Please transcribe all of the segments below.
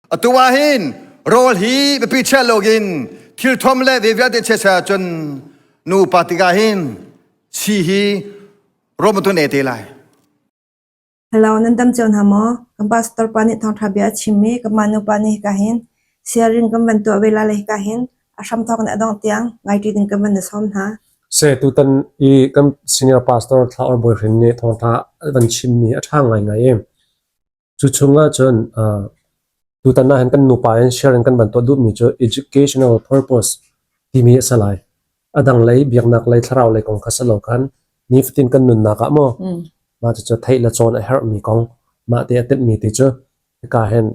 Atu ah hin rawl hi biapi chia loin thil thuam le ve vialte chia chia cun nupa tikah hin si hi rawmutun e te lai. Hello, nan dam cio hna maw? Kan pastor pa nih thawngṭha bia a chim i kanmah nupa nih hika hin sharing kan van tuah ve la le hika hin a hramthawk in a dongh tiang ngaiṭi ding kan van na sawm hna. Se tutan i kan senior pastor Thla Or Bawi Hrin nih thawngṭha a van chimmi a ṭha ngaingai i Cu chungah cun tutan ah hin kan nupa in sharing kan van tuah duhmi cu educational purpose timi a si lai. A dang lei biaknak lei thlarau lei kong kha si lo khan nifatin kan nunnak ah maw mah cucu theih le cawn a herhmi kong mah te a timhmi ti cu hika hin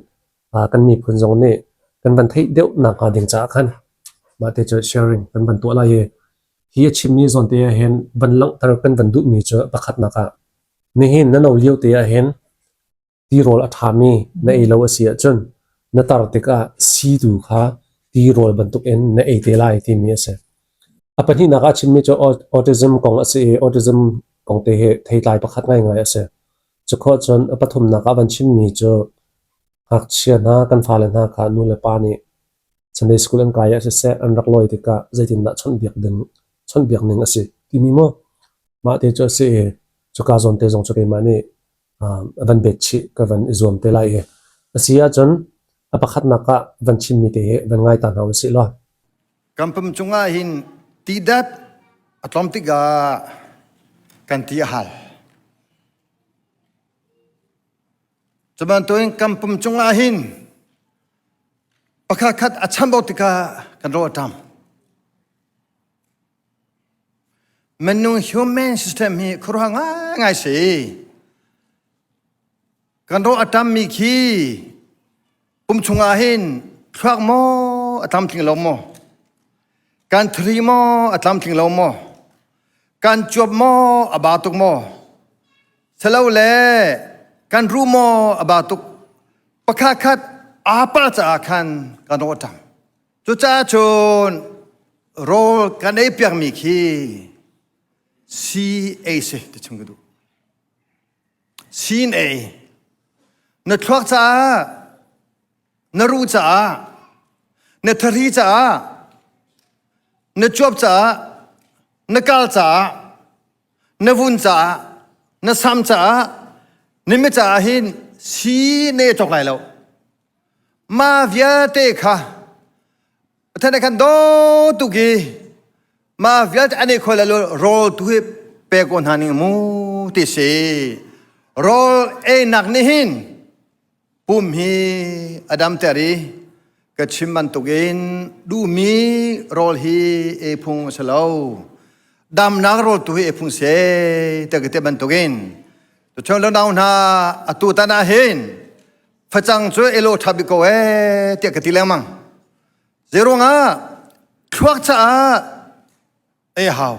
kan miphun zong nih kan van theih deuh nak hnga ding caah khan mah te cu sharing kan van tuah lai i hi a chimmi zawn te ah hin van langhter kan van duhmi cu pakhatnak ah Nihin na no lio te ahhin tirawl a ṭhami na ei lo a si ahcun na tar tikah sii tu kha tirawl bantukin na ei te lai timi a si. A pahnihnak ah chimmi cu autism kong a si i autism kong te hi theitlai pakhat ngaingai a si. Cukhawh cun a pathumnak ah van chimmi cu ngakchia hna kan fale hna kha nu le pa nih Sunday school an kai ah siseh an rak lawi tikah zeitindah chawnhbiak ding chawnhbiak ning a si timi maw mah te cu a si i cuka zawn te zong cu keimah nih a van bet chih ka van i zuam te lai i a si ahcun a pakhatnak ah van chimmi te hi van ngai ta hna usih law. Kan pum cungah hin ti dat a tlawm tikah kan ti a hal. Cu bantukin kan pum cungah hin pakhat khat a chambau tikah kan rawl a ṭam. Minung human system hi khuaruahhar ngaingai si. Kan rawl a ṭammi khi pum chungah hin thluak maw a tlamtling lo maw? Kan thri maw a tlamtling lo maw? Kan cuap maw a ba tuk maw? Silole kan ruh maw a ba tuk? Pakhat khat aa palh caah khan kan rawl a ṭam. Cucaah cun rawl kan ei piakmi khi si ei si ti chim ka duh. Sin ei. Na thluak caah, na ruh caah, na thari caah, na cuap caah, na kal caah, na vun caah, na sam caah, na mi caah hin si ne cawk lai lo. Mah vialte kha Pathian nih khan daw tuk i mah vialte an ei kho lai lo rawl tu hi pe ko hna ning mu ti si. Rawl einak nih hin pum hi a damter i ka chim bantukin duhmi rawl hi ei phung a si lo. Damnak rawl tu hi ei phung si te ka ti bantukin tuchun lo nau hna atu tan ah hin facang cu elo ṭha bik ko ee tiah ka ti lengmang. Zeiruangah thluak caah ei a hau.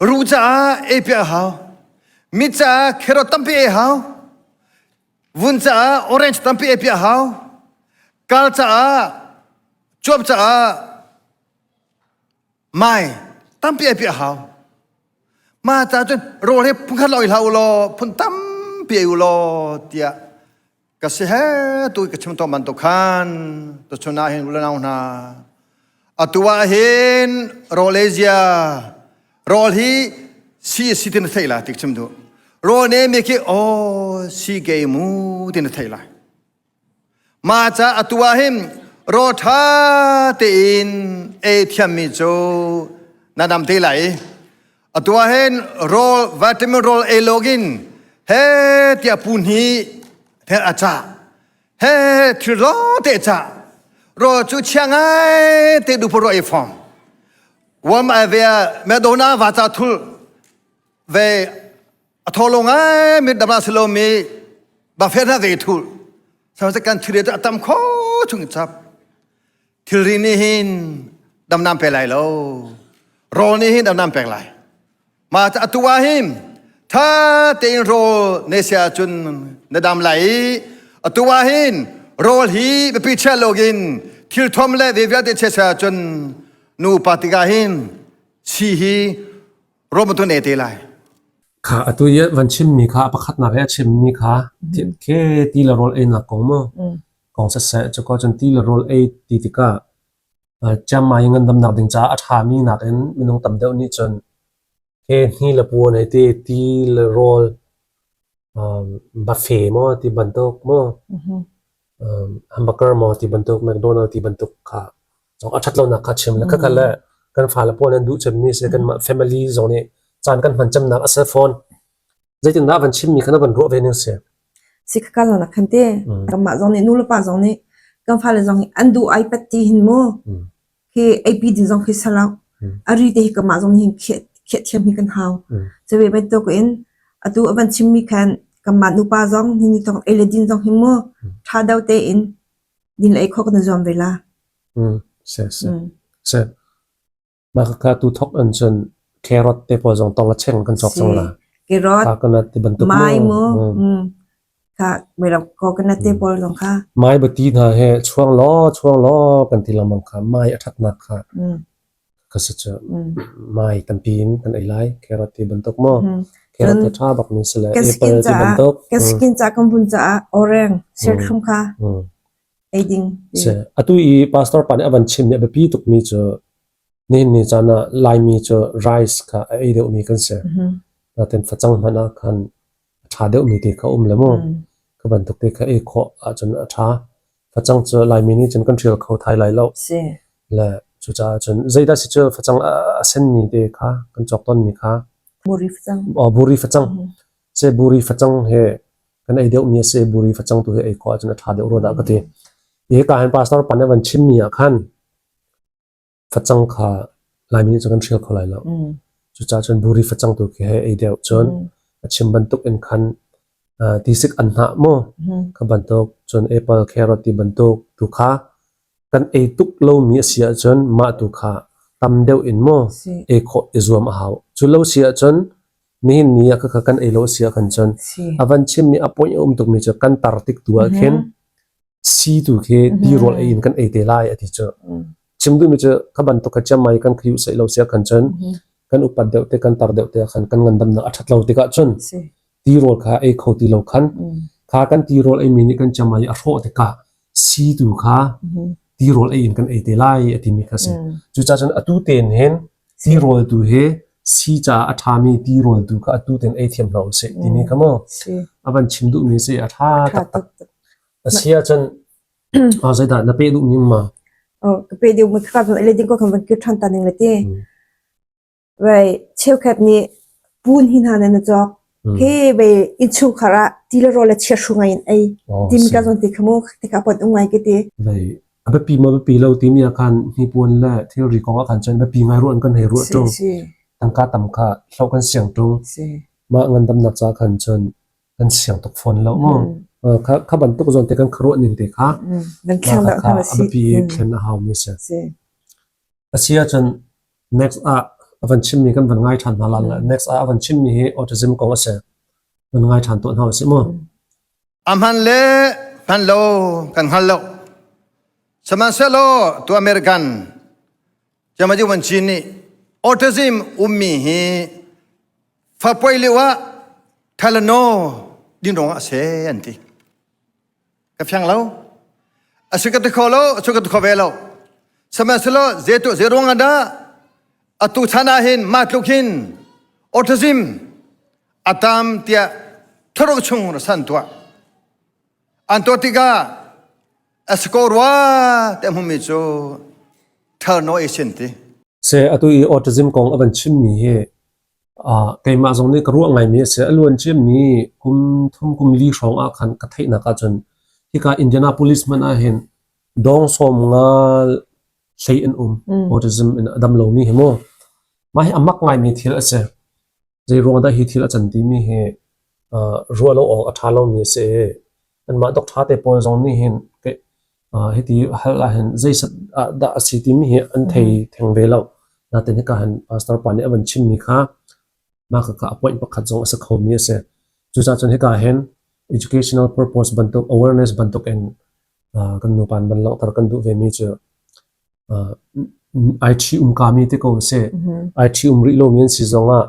Ruh caah ei piak a hau. Mit caah carrot tampi ei a hau. Vun caah orange tampi ei piak a hau. Kal caah cuap caah mai tampi ei piak a hau. Mah ca cun rawl hi phun khat lo ei hlah u law phun tampi ei u law tiah ka si he tu ka chim tawn bantuk khan tuchun ah hin ulanau hna atu ah hin rawl ei zia rawl hi si si tin thei la tik chim du rawl ne mi khi o si ke mu tin thei lai Mah ca atu ah hin rawl ṭha tein ei thiammi cu na dam te lai. Atu ah hin rawl vitamin rawl ei login he tiah pu hni he a cah he thil lawng te cah rawl cu chia ngai te du ro ei fom wam ai ve medona va ca thul ve a thaw lo ngai mi dam si lo mi buffet hna ve thul sa kan thil a tam kho chung chap thilri nih hin dam nam pe lai lo rawl nih hin dam nam pek lai ma atu ah hin tha tein rawl ne sia cun na dam lai i atu ah hin rawl hi biapi chia login thil thom le ve vialte chia sia cun nu pa tikah hin si hi Rom tu ne te lai. Kha atu i van chimmi kha pakhatnak i a chimmi kha ke ti le rawl einak kong mu. Kong siseh, cuka cun ti le rawl ei ti tikah Chiangmai ngandamnak ding caah a ṭhami nakin minung tam deuh nih cun he hni le puan hei ti, ti le rawl buffet maw ti bantuk maw, hamburger maw ti bantuk, McDonald ti bantuk kha a ṭhat lonak kha chim le khakha le kan fale pawl an duh cemmi si, kanmah family zong nih caan kan hman cemnak a si fawn. Zeitindah van chimmi kha na van ruah ve ning si? Si khaka zong na khan te. Kanmah zong nih nu le pa zong nih kan fale zong nih an duh ai pat ti hin mu. Khi eipi ding zong khi salau. Ari te hi kanmah zong nih hin khiah khiah thiam hi kan hau. Cuve bantuk in atu a van chimmi khan kanmah nupa zong ni ni tong ei le din zong hi mu tha do tein din le ei khawh kan i zuam ve la. Si si. Si. Mah khakha tu thok in cun carrot te pawl zong tong a cheng kan cawk cang la. Carrot, Coconut ti bantuk mai mu, kha coconut te pawl zong kha. Mai bati hna he chuang law chuang law kan ti lengmang kha mai a ṭhatnak kha ka si cu mai tampi in kan ei lai carrot ti bantuk mu. Carrot te ṭha bak mi si le apple ti bantuk. Kan skin ca kan vun caah orange serthlum kha ei ding. Si. Atu i pastor pa nih a van chimmi a biapi tukmi cu nihin ni caan ah Laimi cu rice kha a ei deuhmi kan si. Natin facang hmanh ah khan a ṭha deuhmi te kha um le mu. Kha bantuk te kha ei khawh ahcun a ṭha. Facang cu Laimi nih cun kan ṭhial kho thai lai lo. Si. Le cucaah cun zeidah si cu facang a senmi te kha kan cawk tawnmi kha. Buri facang. Oh, buri facang. Se buri facang he kan ei deuhmi a si buri facang tu hi ei khawh ahcun a ṭha deuh rua dah ka ti. Hi ka hin pastor pa nih a van chimmi ah khan facang kha Laimi nih cun kan hrial kho lai lo. Cucaah cun buri facang tu khi hei ei deuh cun a chim bantuk in khan tisik an hnah maw kha bantuk cun apple carrot ti bantuk tu kha kan ei tuk lomi a si ahcun mah tu kha tam deuh in maw ei khawh i zuam a hau. Cu lo si ahcun nihin ni ah khakha kan ei lo a si ahkhan cun a van chimmi a point a um tukmi cu kan tar tik tu ah khin si tu khi tirawl ei in kan ei te lai a ti cu. Chim duhmi cu kha bantuk kha chiammai kan khiu sei lo si ahkhan cun kan upat deuh te kan tar deuh te ahkhan kan ngandamnak a ṭhat lo tikah cun tirawl kha ei kho ti lo khan kha kan tirawl eimi nih kan chiammai a hrawh tikah si tu kha tirawl ei in kan ei te lai a timi kha si. Cucaah cun atu tein hin tirawl tu hi si caah a ṭhami tirawl tu kha atu tein ei thiam hna usih timi kha maw a van chim duhmi si a ṭha taktak. A si ahcun zeidah na peh duhmi ma? Oh, ka peh duhmi kha kan ele ding ko kan van kir ṭhan ta ning le ti. Vai cheukhat nih pun hi hna na cawk. He ve innchungkhar ah ti le rawl le chiahru ngai in ei. Timi ka zawn ti kha mu ti ka pon um ngai ke ti. Vai a biapi maw biapi lo timi ah khan hnipuan le thilri kong ah khan cun biapi ngai ruah in kan hei ruah ṭung. Tangka tam kha hloh kan siang ṭung. Mah ngandamnak ca khan cun kan siang tuk fawn lo mu. Kha kha bantuk zawn te kan khuaruah ning te kha kha a biapi thlen a hau mi si. A si ahcun next ah a van chimmi kan van ngai ṭhan hna lai. Next ah a van chimmi hi autism kong a si. Van ngai ṭhan tuah hna usih mu. A hman le hman lo kan hngal lo. Sihmanhsehlaw tu American Jamaji Wanci nih autism ummi hi fapoi lio ah Tylenol din ruangah a si an ti. Ka fiang lo. A si ka ti kho lo, a si ka ti kho ve lo. Sihmanhsehlaw zeitu zei ruangah dah atu chan ah hin mah tluk hin autism a tam tiah thuruk chung san tuah. An tuah tikah a si ko rua te hmumi cu Thelno a sin ti. Se atu i autism kong a van chimmi hi keimah zong nih ka ruah ngaimi a si. A luan ciammi kum thum kum li hrawng ah khan ka theihnak ahcun hika Indianapolis hmanh ah hin dawng sawm nga hlei an um. Autism in a dam lomi hi mu. Mah hi a mak ngaimi thil a si. Zei ruang dah hi thil a can timi hi ruah lo awk a ṭha lomi a si i anmah doctor te pawl zong nih hin hiti hal ahhin zeisat ah dah a si timi hi an thei theng ve lo. Natin hika hin pastor pa nih a van chimmi kha mah khakha a point pakhat zong a si khomi a si. Cucaah cun hika hin educational purpose bantuk awareness bantuk in kan nupa in van langhter kan duh vemi cu ai ṭhi-um kami te ko a si. Ai ṭhi-um rih lomi an si zongah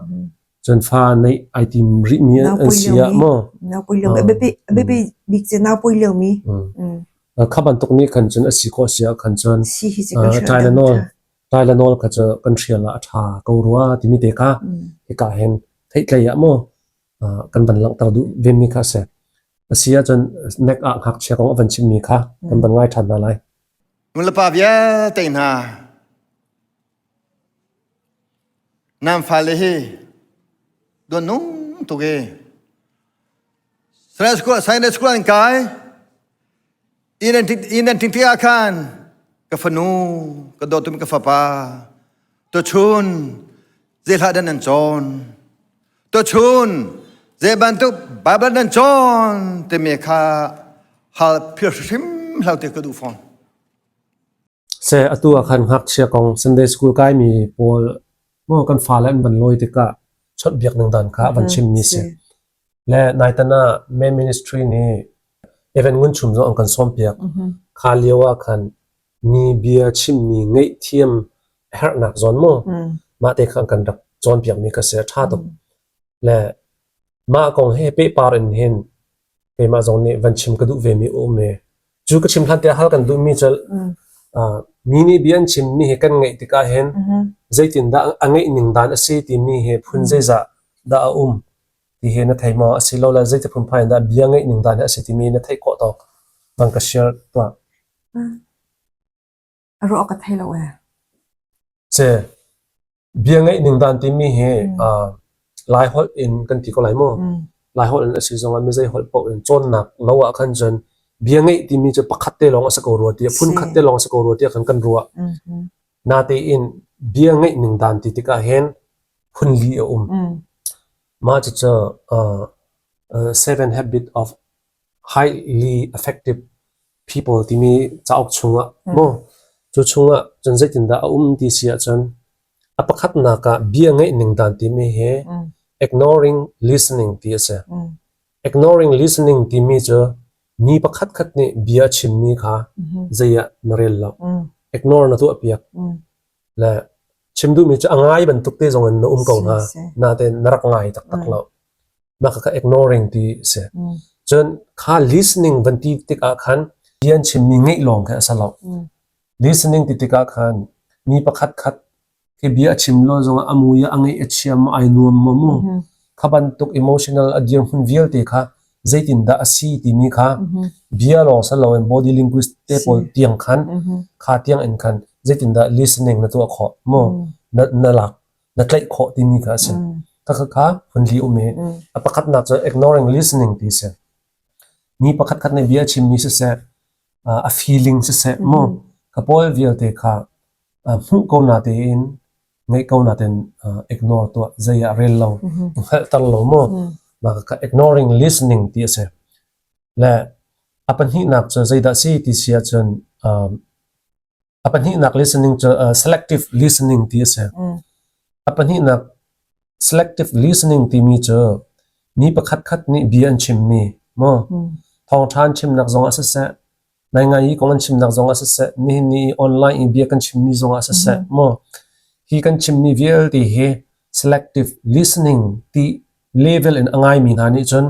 cun fa neih ai tim rihmi an si ah maw? Nau pui liomi, a biapi bik cu nau pui liomi. Kha bantuk nih khan cun a si khawh si ah khan cun Si hi cu kan hrial Tylenol Tylenol kha cu kan hrial ah a ṭha ko rua timi te kha hika hin theihtlei ah maw kan van langhter duh vemi kha a si. A si ahcun nek ah ngakchia kong a van chimmi kha kan van ngai ṭhan hna lai. Nulepa vialte hna nan fale hi duan nung tuk i Sunday school an kai inn an ting tikah khan ka fanu ka dawtumi ka fapa tuchun zei hlah dah nan cawn tuchun zei bantuk Bible nan cawn timi kha hal phir hrim hlau te ka duh fawn. Seh atu ah khan ngakchia kong Sunday school kaimi pawl maw kan fale an van lawi tikah chawnhbiak ning dan kha van chimmi si. Le naitan ah Main Ministry nih Evan Ngun Chum zong an kan sawmpiak. Kha lio ah khan mi bia chimmi ngaihthiam a herhnak zawn maw mah te kha an kan rak cawnpiakmi kha si a ṭha tuk. Le mah kong he pehpar in hin keimah zong nih van chim ka duh vemi a um i cu ka chim hlan tiah hal kan duhmi cu mi nih bia an chimmi hi kan ngaih tikah hin zeitindah a ngeih ning dan a si timi hi phun zeizah dah a um ti hi na thei maw asilole zeiti phunphai in dah bia ngeih ning dan hi a si timi na theih khawh tawk van ka share tuah. A ruah ka thei lo ee. Ce Bia ngeih ning dan timi hi Laiholh in kan ti ko lai maw? Laiholh in a si zongah mizei holh paoh in cawnnak lo ah khan cun bia ngeih timi cu pakhat te lawng a si ko rua tiah phunkhat te lawng a si ko rua tiah khan kan ruah. Natein bia ngeih ning dan ti tikah hin phunli a um. Mah cucu Seven Habit of Highly Effective People timi cauk chungah maw cu chungah cun zeitindah a um ti si ahcun a pakhatnak ah bia ngeih ning dan timi hi ignoring listening ti a si. Ignoring listening timi cu mi pakhatkhat nih bia a chimmi kha zei ah na rel lo. Ignore na tuahpiak. Le chim duhmi cu a ngai bantuk te zong in na um ko hnga. Nain na rak ngai taktak lo. Mah kha ignoring ti a si. Cun kha listening van ti tikah khan bia an chimmi ngeih lawng khi a si lo. Listening ti tikah khan mi pakhat khat khi bia a chim lo zongah a mui a ngeih a chia maw ai nuam maw mu kha bantuk emotional a dirhmun vialte kha zeitindah a si timi kha bia lawng si loin body language te pawl tiang khan kha tiang in khan zeitindah listening na tuah khawh mu na na lak na tlaih khawh timi kha a si. Khakha kha phunli um i a pakhatnak cu ignoring listening ti a si. Mi pakhat khat nih bia a chimmi siseh, a feeling siseh mu ka pawl vialte kha hmuh ko na tein ngeih ko na tein ignore tuah zei ah rel lo hngalhter lo mu mah kha ignoring listening ti a si. Le a pahnihnak cu zeidah si ti si ahcun A pahnihnak listening cu selective listening ti a si. A pahnihnak selective listening timi cu mi pakhatkhat nih bia an chimmi maw thawngṭha an chimnak zongah siseh, naingai i kong an chimnak zongah siseh, nihin ni i online i bia kan chimmi zongah siseh, maw hi kan chimmi vialte hi selective listening ti level in a ngaimi hna nih cun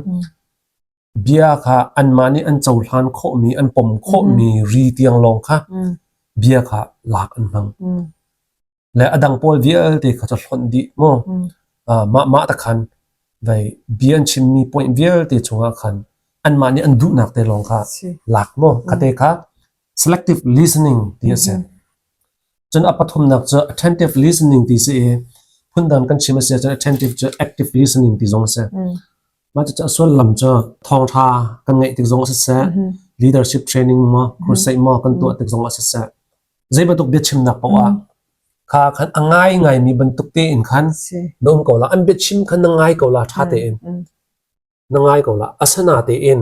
Bia kha anmah nih an cohlan khawhmi, an pom khawhmi ri tiang lawng kha bia kha lak an hmang. Le a dang pawl vialte kha cu hlonh dih mu. Mah mah ta khan vei bia an chimmi point vialte chungah khan anmah nih an duhnak te lawng kha lak mu. Khate kha selective listening ti a si. Cun a pathumnak cu attentive listening ti si i phundang kan chim a si ahcun attentive cu active listening ti zong a si. Mah cucu a sullam cu thawngṭha kan ngeih tik zong ah siseh, leadership training maw, crusade maw kan tuah tik zong ah siseh, zei bantuk biachimnak paoh ah kha khan a ngai ngaimi bantuk tein khan na um ko la. An biachim khan na ngai ko la ṭha tein. Na ngai ko la. Asinatein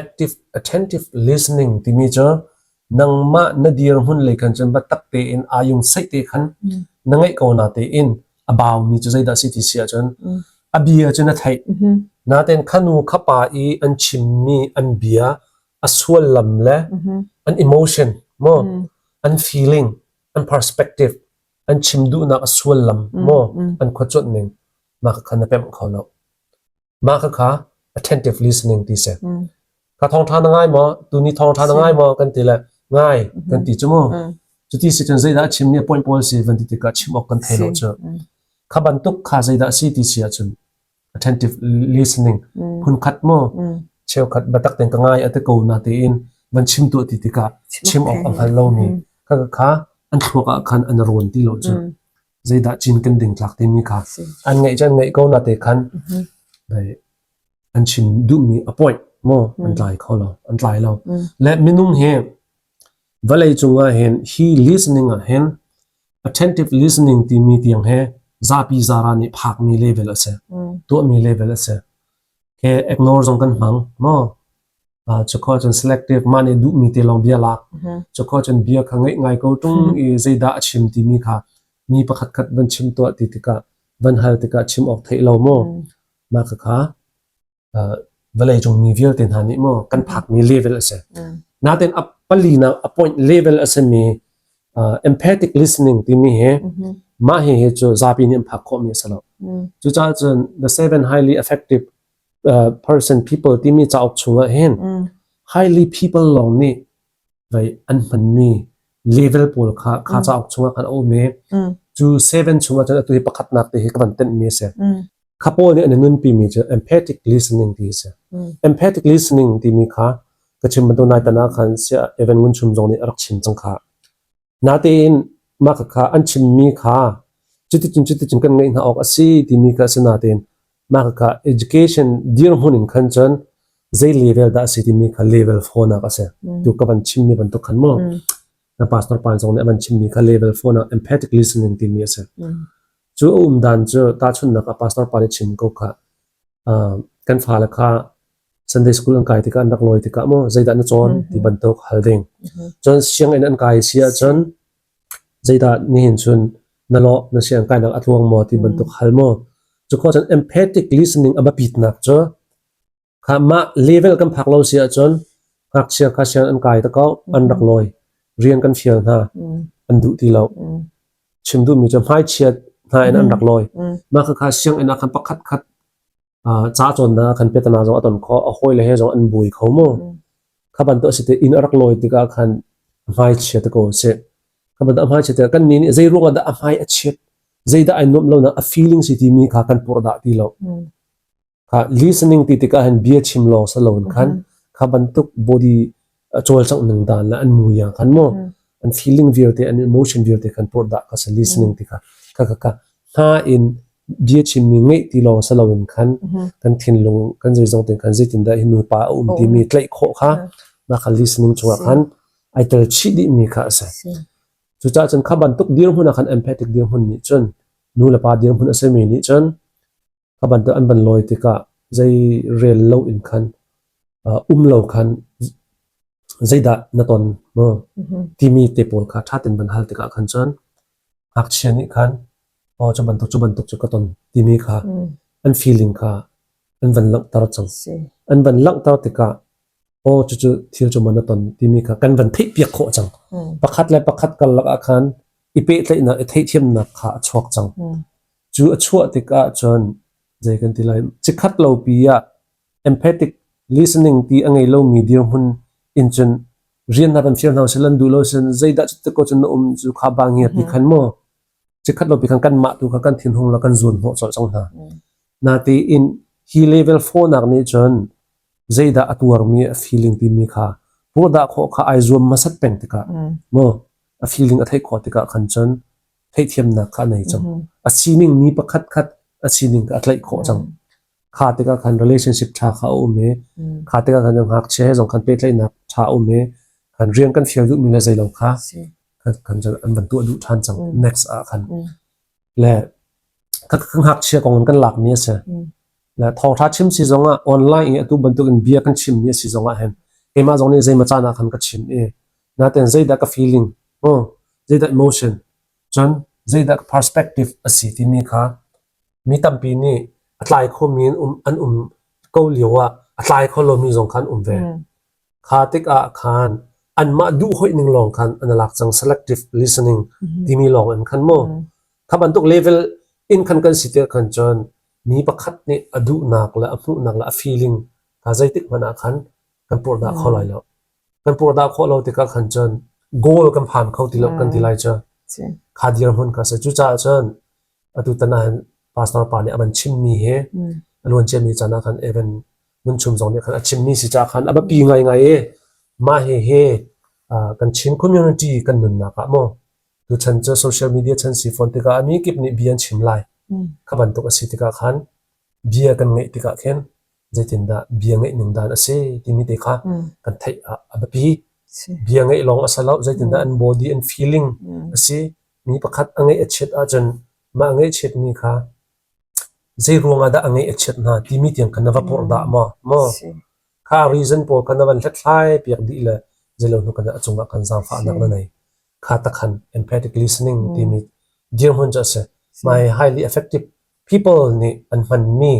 active attentive listening timi cu nangmah na dirhmun lei khan cun biatak tein aa yung saih te khan na ngeih ko na tein a baumi cu zeidah si ti si ahcun a bia cu na theih natein khanu khapa i an chimmi an bia a suallam le an emotion mo an feeling an perspective an chim duhnak a suallam mo an khuacuanh ning mah kha na pemh kho lo mah kha attentive listening ti si. Kha thawngṭha na ngai maw? Tuni thawngṭha na ngai maw? Kan ti le ngai kan ti cu mu. Cuti si cun zeidah a chimmi a point pawl si van ti tikah chim awk kan thei lo cu. Kha bantuk kha zeidah a si ti si ahcun attentive listening phunkhat maw cheukhat biatak tein ka ngai a ti ko na tiin van chim tuah ti tikah chim awk a hngal lomi kha kha an thluak ah khan an rawn ti lo cu. Zeidah cin kan ding tlak timi kha an ngaih cu an ngaih ko na te khan an chim duhmi a point maw an tlai kho lo an tlai lo le minung hi vawlei cung ah hin hi listening ah hin attentive listening timi tiang he zapi zara nih phakmi level a si tuahmi level a si ke ignore zong kan hmang maw cukho cun selective mah nih duhmi te lawng bia lak cukho cun bia kha ngaih ngai ko tung i zeidah a chim timi kha mi pakhat khat van chim tuah ti tikah van hal tikah chim awk theih lo maw Mah khakha vawleicung mi vialte hna nih maw kan phakmi level a si. Natin a palinak a point level a simi empathic listening timi hi mah hi hi cu zapi nih an phak khawhmi a si lo. Cucaah cun the seven highly effective person people timi cauk chungah hin highly people lawng nih vei an hmanmi level pawl kha kha cauk chungah khan a um i cu seven chungah cun atu hi pakhatnak te hi ka van tenhmi a si. Kha pawl nih an i nunpimi cu empathic listening ti a si. Empathic listening timi kha ka chim bantuk nai tan ah khan sia Evan Ngun Chum zong nih a rak chim cang kha. Natein mah kha an chimmi kha cuticun cuticun kan ngaih hna awk a si timi kha a si natein mah kha education dirhmun in khan cun zei level dah a si timi kha level 4 nak a si. Tu ka van chimmi bantuk khan mu. Na pastor pa zong nih a van chimmi kha level 4 nak empathic listening timi a si. Cu a um dan cu tahchunhnak ah pastor pa nih chim ko kha kan fale kha Sunday school an kai tikah an rak lawi tikah maw zeidah na cawn ti bantuk hal ding. Cun sianginn an kai si ahcun zeidah nihin cun na lawh na sianginn kainak a tluang maw ti bantuk hal maw. Cu khawh cun empathic listening a biapitnak cu Kha mah level kan phak lo si ahcun ngakchia kha sianginn an kai te ko, an rak lawi. Rian kan fial hna, an duh ti lo. Chim duhmi cu hmaichiat hna in an rak lawi. Mah khakha sianginn ah khan pakhat khat ca cawnnak khan piatana zong a ton khawh, a hawile he zong an buai kho mu. Kha bantuk a si te inn a rak lawi tikah khan a hmaichia te ko a si. Kha bantuk a hmaichia tikah kan nih nih zei ruangah dah a hmai a chiat, zeidah ai nuamh lonak a feeling si timi kha kan purh dah ti lo. Kha listening ti tikah hin bia chim lawng si loin khan kha bantuk body cawlcangh ning dan le an mui ah khan maw an feeling vialte an emotion vialte khan purh dah kha si listening ti kha kha kha kha hna in bia chimmi ngeih ti lawng si loin khan kan thinlung kan zeizong te khan zeitindah hi nupa a um timi tlaih khawh kha mah kha listening chungah khan ai tel chih dihmi kha a si. Cucaah cun kha bantuk dirhmun ah khan empathic dirhmun nih cun nu le pa dirhmun a simi nih cun Kha bantuk an van lawi tikah zei rel lo in khan um lo khan zeidah na ton maw timi te pawl kha ṭha tein van hal tikah khan cun ngakchia nih khan aw cu bantuk cu bantuk cu ka ton timi kha an feeling kha an van langhter cang. An van langhter tikah aw cucu thil cu maw na ton timi kha kan van theihpiak khawh cang. Pakhat le pakhat karlak ah khan i pehtlaihnak i theihthiamnak kha a chuak cang. Cu a chuah tikah cun zei kan ti lai chikkhat lopi ah empathic listening ti a ngei lomi dirhmun in cun rian hna kan fial hna usih lan duh lo sin zeidah cu ko cun na um cu kha ba ngia ti khan maw chikkhat lopi khan kanmah tu kha kan thinhung la kan zuan hnawh colh cang hna. Natein hi level 4 nak nih cun zeidah a tuarmi a feeling timi kha purdah khawh kha ai zuam hmasat peng tikah maw a feeling a theih khawh tikah khan cun theihthiamnak kha a nei cang. A sining mi pakhat khat a sining kha a tlaih khawh cang. Kha tikah khan relationship ṭha kha a um i kha tikah khan ngakchia he zong khan pehtlaihnak ṭha a um i khan rian kan fial duhmi le zeilo kha kan an van tuah duh ṭhan cang next ah khan le ka ngakchia kong in kan lakmi a si. Le thawngṭha chim si zongah online i atu bantuk in bia kan chimmi a si zongah hin keimah zong nih zeimaw caan ah khan ka chim i natin zeidah ka feeling zeidah emotion cun zeidah perspective a si timi kha mi tampi nih a tlai khomi an um an um ko lio ah a tlai kho lomi zong kha an um ve. Kha tikah khan anmah duh hoih ning lawng khan an lak cang selective listening timi lawng in khan mu. Kha bantuk level in khan kan si te khan cun mi pakhat nih a duhnak le a hmuhnak le a feeling kha zeitik hmanh ah khan. Kan purhdah kho lai lo. Kan purhdah khawh lo tikah khan cun goal kan phan kho ti lo kan ti lai cu. Kha dirhmun kha si. Cucaah cun atu tan ah hin pastor pa nih a van chimmi hi a luan ciami caan ah khan Evan Ngunchum zong nih khan a chimmi si caah khan a biapi ngaingai i mah hihi kan Chin community kan nunnak ah maw tuchan cu social media chan si fawn tikah a mi kip nih bia an chim lai. Kha bantuk a si tikah khan bia kan ngeih tikah khin zeitindah bia ngeih ning dan a si timi te kha kan theih ah a biapi. Bia ngeih lawng a si lo, zeitindah an body an feeling a si. Mi pakhat a ngeih a chiat ahcun mah ngeihchiatmi kha zei ruangah dah a ngeih a chiat hna timi tiang khan na va purh dah maw? Maw? Kha reason pawl kha na van hlathlai piak dih le zeilo hnu kan a cungah khan zaangfahnak na nei. Kha takhan empathic listening timi dirhmun cu a si. My highly effective people nih an hmanmi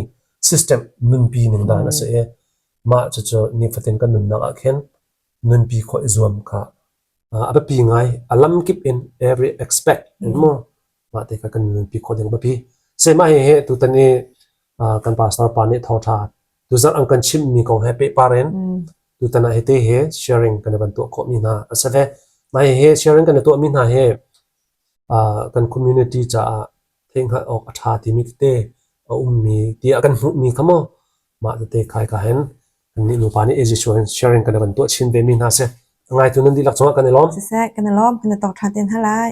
system nunpi ning dan a si i mah cucu nifatin kan nunnak ah khin nunpi khawh i zuam kha a biapi ngai. A lamkip in every aspect in mu mah te kha kan nunpi khawh ding biapi. Se mah hihi tutan i kan pastor pa nih thawngṭha tuzarh an kan chimhmi kong he pehpar in tutan ah hiti hi sharing kan i van tuah khawhmi hna a si ve. Mah hihi sharing kan i tuahmi hna hi kan community caah theihhngalh awk a ṭha timi tete a ummi tiah kan hmuhmi kha maw mah tete khai ka hin kannih nupa nih AG hin sharing kan i van tuah chin ve mi hna si. A ngaitu nan dihlak cungah kan i lawm. Siseh, kan i lawm, kan i tawk ṭhan te hna lai.